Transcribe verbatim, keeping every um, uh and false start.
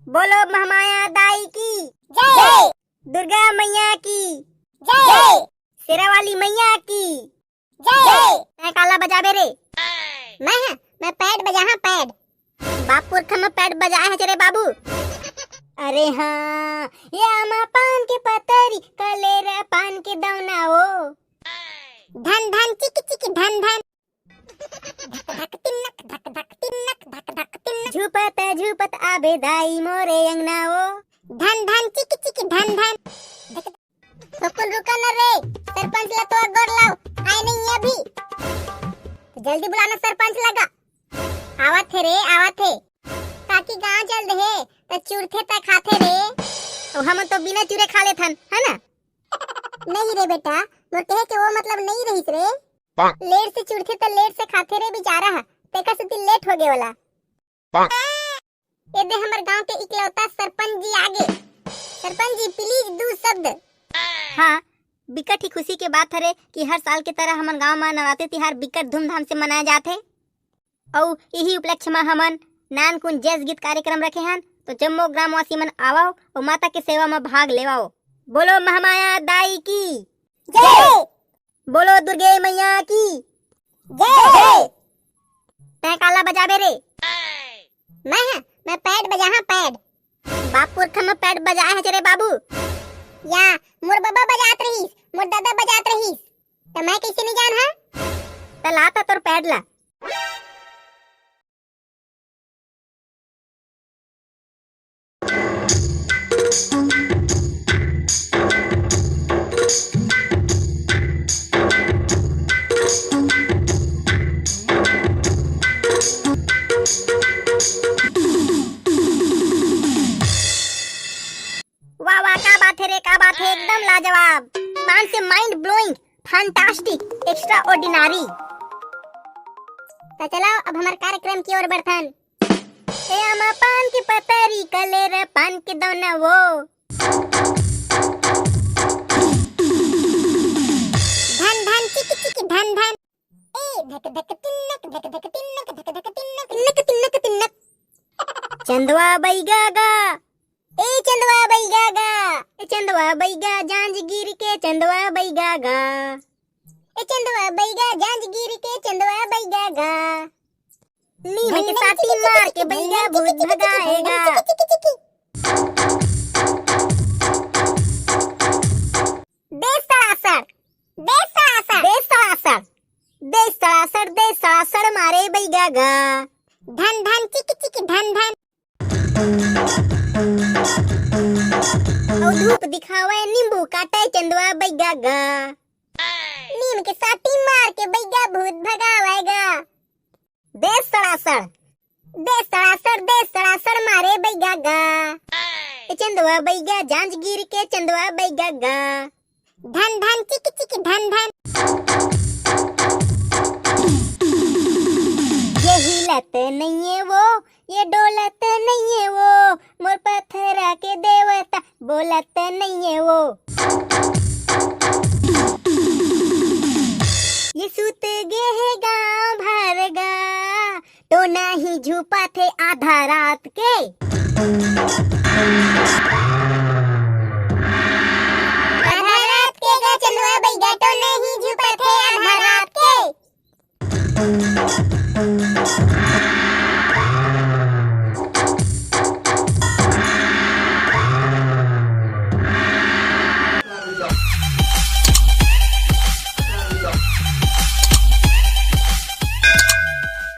बोलो महामाया दाई की जय। दुर्गा मैया की जय। शेरा वाली मैया की जय। तैं काला बजाबे रे? मैं, हाँ, मैं पैड बजाहूँ, पैड। बाप पुरखा में पैड बजाए हे रे बाबू। अरे हाँ, ये आमा पान के पतरी, कलेरा पान के दौना ओ। धन धन चिक चिक धन धन। धक धक तिन्नक, धक धक तिन्नक, धक धक तिन्नक। झूपत झूपत आबे दाई मोरे अंगना ओ। धन धन चिक चिक धन धन। धक धक। थोकुन रुका न रे, सरपंच ला तो गोड़ लाव, आए नहीं अभी। तो जल्दी बुलाना सरपंच लगा। आवत हे रे, आवत हे। काकी गांव चल दे हे, त चुरथे त खाथे रे। ओ हमन तो बिना चुरे खा लेथन, है ना? नहीं रे बेटा, मोर कहे के वो मतलब नहीं रहिस रे। लेट से चुरथे त लेट से खाथे रे बेचारा ह, तेकर सेती लेट हो गे ओला। ये दे हमर गांव के इकलौता सरपंच जी आगे। सरपंच जी, please दू शब्द। हाँ, बिकट ही खुशी के बात हरे कि हर साल के तरह हमन गांव म नवरात्रि तिहार बिकट धूमधाम से मनाए जाथे। अउ इही उपलक्ष्य म हमन नानकुन जस गीत कार्यक्रम रखे हन, तो जम्मो ग्रामवासी मन आवव अउ माता के सेवा म भाग लेवव। बोलो महामाया दाई की जय। बोलो दुर्गे मैया की जय। तैं काला बजाबे रे? मैं, हाँ, मैं पैड बजाहूँ, पैड। बाप पुरखा में पैड बजाए हे रे बाबू। या, मोर बबा बजात रहिस, मोर दादा बजात रहिस, त मैं कइसे नहीं जान, हाँ? त ला त तोर पैड ला। वाह वाह, का बात हे रे, का बात हे, एकदम लाजवाब। पान से mind blowing, fantastic, extraordinary। त चलो अब हमर कार्यक्रम की ओर बढ़थन। ए आमा पान के पतरी, कलेरा पान के दौना वो। धन धन चिक चिक धन धन। ए धक धक तिन्नक, धक धक तिन्नक, धक धक तिन्नक, तिन्नक तिन्नक तिन्नक। चंदवा बैगा गा, ए चंदवा बैगा गा, ए चंदवा बैगा जांजगीर के चंदवा बैगा गा, ए चंदवा बैगा जांजगीर के चंदवा बैगा गा। नीम के साटी मार के बैगा भूत भगाएगा। दे सड़ासड़, दे सड़ासड़, दे सड़ासड़, दे सड़ासड़, दे सड़ासड़ मारे बैगा गा। धन धन चिक चिक धन धन। अउ धूप दिखावे, नींबू काटे चंदवा बैगा गा। नीम के साटी मार के बैगा भूत भगावेगा। दे सड़ासड़, दे सड़ासड़, दे सड़ासड़ मारे बैगा गा। ए चंदवा बैगा जांजगीर के चंदवा बैगा गा। धन धन चिक चिक धन धन। ये हिलत नइये वो, ये डोलत नइये वो, मोर पथरा के देवता बोलत नइये वो। ये सुत गे हे गांव भर गा, टोना ही झुपाथे आधा रात के।